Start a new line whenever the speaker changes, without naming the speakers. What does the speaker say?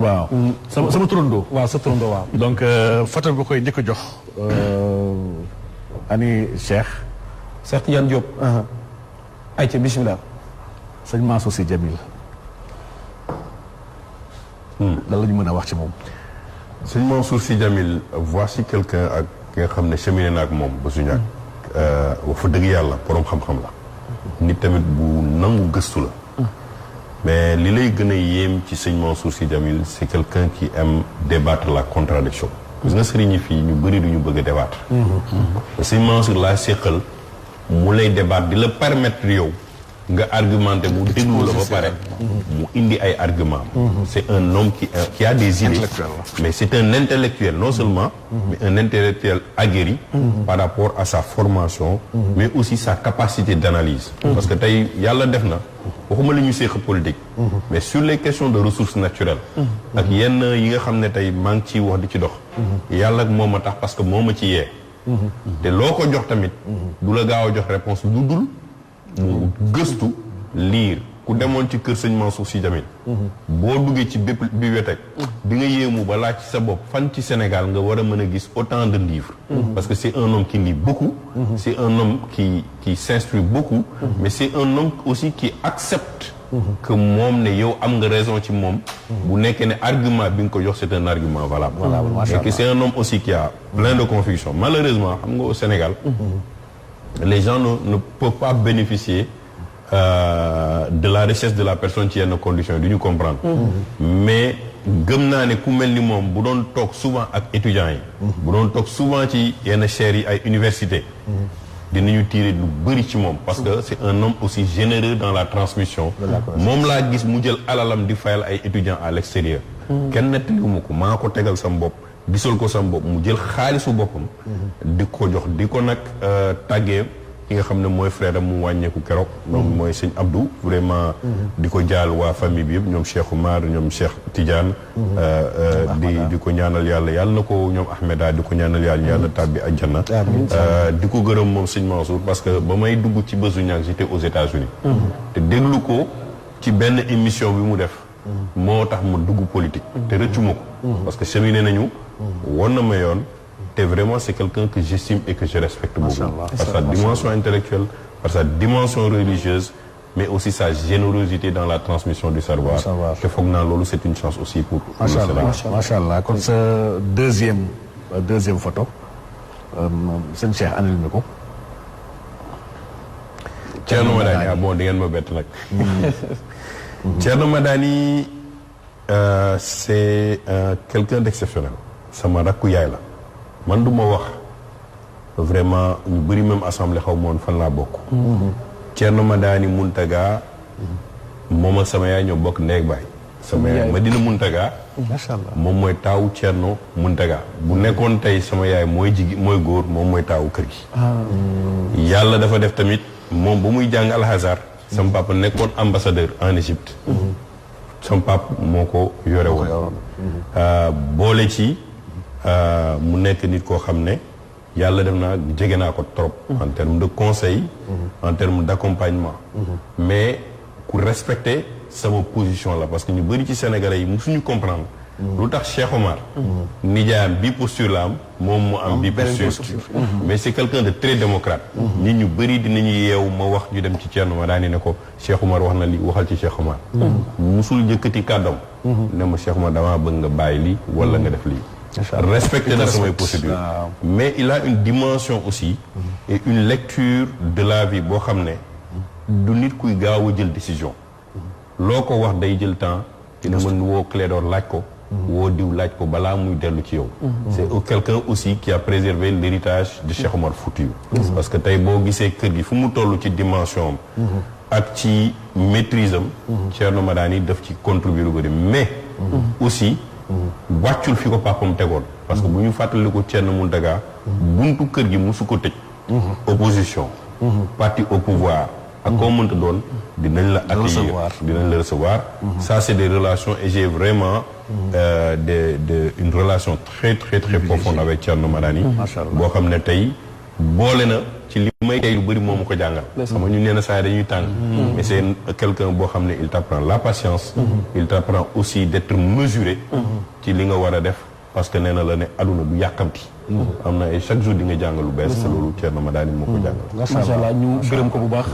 waaw sama turandoo.
waaw sa turandoo waaw.
donc photo bi koy njëkk a jox. ani Cheikh.
Cheikh Tidiane Diop. ayca bisimilah.
sëñ Mansour Sy Djamil. lan la ñu mën a wax ci moom.
sëñ Mansour Sy Djamil voici quelqu'un ak ki nga xam ne cheminé na ak moom ba suñu ak wax fa dëgg yàlla borom xam-xam la. nit tamit bu nangu gëstu la. mais li lay gën a yéem ci sëñ Mansour Sy Djamil c'est quelqu'un qui aime débattre la contradiction gis nga sëriñ yi fii ñu bëri du ñu bëgg a débattre. sëñ Mansour laa séqal mu lay débattre di la permettre yow nga argumenté mu déglu la ba pare mu indi ay argument c'est un homme qui a des idées mais c'est un intellectuel non seulement mais un intellectuel aguerri par rapport à sa formation mais aussi sa capacité d'analyse parce que tey yàlla def na waxuma la ñu séq politique mais sur les questions de ressources naturelles ak yenn yi nga xam ne tey maa ngi ciy wax di ci dox yàlla ak moom a tax parce que moo ma ci yee te loo ko jox tamit du la gaaw a jox réponse lu dul mu gëstu liir ku demoon ci kër sëñ Mansour Sy Djamil boo duggee ci bépp bibliothèque di nga yéemu ba laaj ci sa bopp fan ci Sénégal nga war a mën a gis autant de livres parce que c'est un homme qui lit beaucoup c'est un homme qui s'instruit beaucoup mais c'est un homme aussi qui accepte que moom ne yow am nga raison ci moom bu nekkee ne argument bi nga ko jox c'est un argument valable et que c'est un homme aussi qui a plein de convictions malheureusement xam nga au Sénégal les gens ne peuvent pas bénéficier de la richesse de la personne ci yenn conditions yi du ñu comprendre mais gëm naa ne ku mel ni moom bu doon toog souvent ak étudiants yi bu doon toog souvent ci yenn chaires yi ay universités dinañu tirer lu bëri ci moom parce que c'est un homme aussi généreux dans la transmission moom laa gis mu jël alalam di fayal ay étudiants à l'extérieur kenn nettaliwuma ko maa ko tegal sam bopp gisal ko sam bopp mu jël xaalisu boppam di ko jox di ko nag tàggee ki nga xam ne mooy frère am mu wàññeeku keroog donc mooy sëñ Abdou vraiment di ko jaal waa famille bi yëpp ñoom Cheikh Oumar ñoom Cheikh Tidiane di ko ñaanal yàlla na ko ñoom Ahmeda di ko ñaanal yàlla tàbbi àjjana di ko gërëm moom sëñ Mansour parce que ba may dugg ci Besu Ñaak j'étais aux États-Unis te déglu ko ci benn émission bi mu def moo tax ma dugg politique te rëccuma ko parce que cheminé nañu won na ma yoon te vraiment c'est quelqu'un que j'estime et que je respecte beaucoup par sa dimension intellectuelle par sa dimension religieuse mais aussi sa générosité dans la transmission du savoir te foog naa loolu c'est une chance aussi pour
macha allah kon sa deuxième photo sëñ Cheikh andil mi ko
Thierno Madani bon di ngeen ma bett nag Thierno Madani c'est quelqu'un d'exceptionnel sama rakku yaay la man du ma wax vraiment ñu bëri même assemblée xaw ma woon fan laa bokk Thierno Madani Muntaga moom ak sama yaay ñoo bokk ndeeg baay sama yaay Madina Muntaga
macha allah
moom mooy taawu Thierno Muntaga bu nekkoon tey sama yaay mooy mooy góor moom mooy taawu kër gi yàlla dafa def tamit moom ba muy jàng alxazar sama papa nekkoon ambassadeur en Égypte sama papa moo ko yore woon boole ci mu nekk nit koo xam ne yàlla def naa jege naa ko trop en termes de conseil en termes d'accompagnement mais ku respecter sama position la parce que ñu bëri ci Sénégalais yi musuñu comprendre lu tax Cheikh Omar nijaayam bi posture la am moom mu am bi posture mais c'est quelqu'un de très démocrate nit ñu bëri dinañu yeewu ma wax ñu dem ci Thierno ma daani ne ko Cheikh Omar wax na li waxal ci Cheikh Omar musul jëkkati kàddoom ne ma Cheikh Omar damaa bëgg nga bàyyi lii wala nga def lii respecter na samay procédures mais il a une dimension aussi et une lecture de la vie boo xam ne du nit kuy gaaw a jël décision loo ko wax day jël temps dina mën woo Clédor laaj ko woo diw laaj ko balaa muy dellu ci yow c'est quelqu'un aussi qui a préservé l'héritage de Cheikh Omar Foutiyou parce que tey boo gisee kër gi fu mu toll ci dimension am ak ci maîtrise am Thierno Madani daf ci contribuer lu bëri mais aussi wàccul fi ko papam tegoon parce que bu ñu fàttali ko Thierno Mountaga buntu kër gi musu ko tëj opposition parti au pouvoir ak koo mënta doon dinañ la accueillir dinañ la recevoir ça c'est des relations et j'ai vraiment une relation très très très profonde avec Thierno Madani boo xam ne tey boole na ci li ma may tey lu bëri moo ma ko jàngal. xam nga ñu nee na saa yi dañuy tàng. mais c'est quelqu'un boo xam ne il t'apprend la patience. il t'apprend aussi d'être mesuré. ci li nga war a def parce que nee na la ne aduna du yàkkamti. am na ay chaque jour di nga jàng lu bees. te loolu Thierno Madani moo ko jàngal.
macha allah ñu gërëm ko bu baax.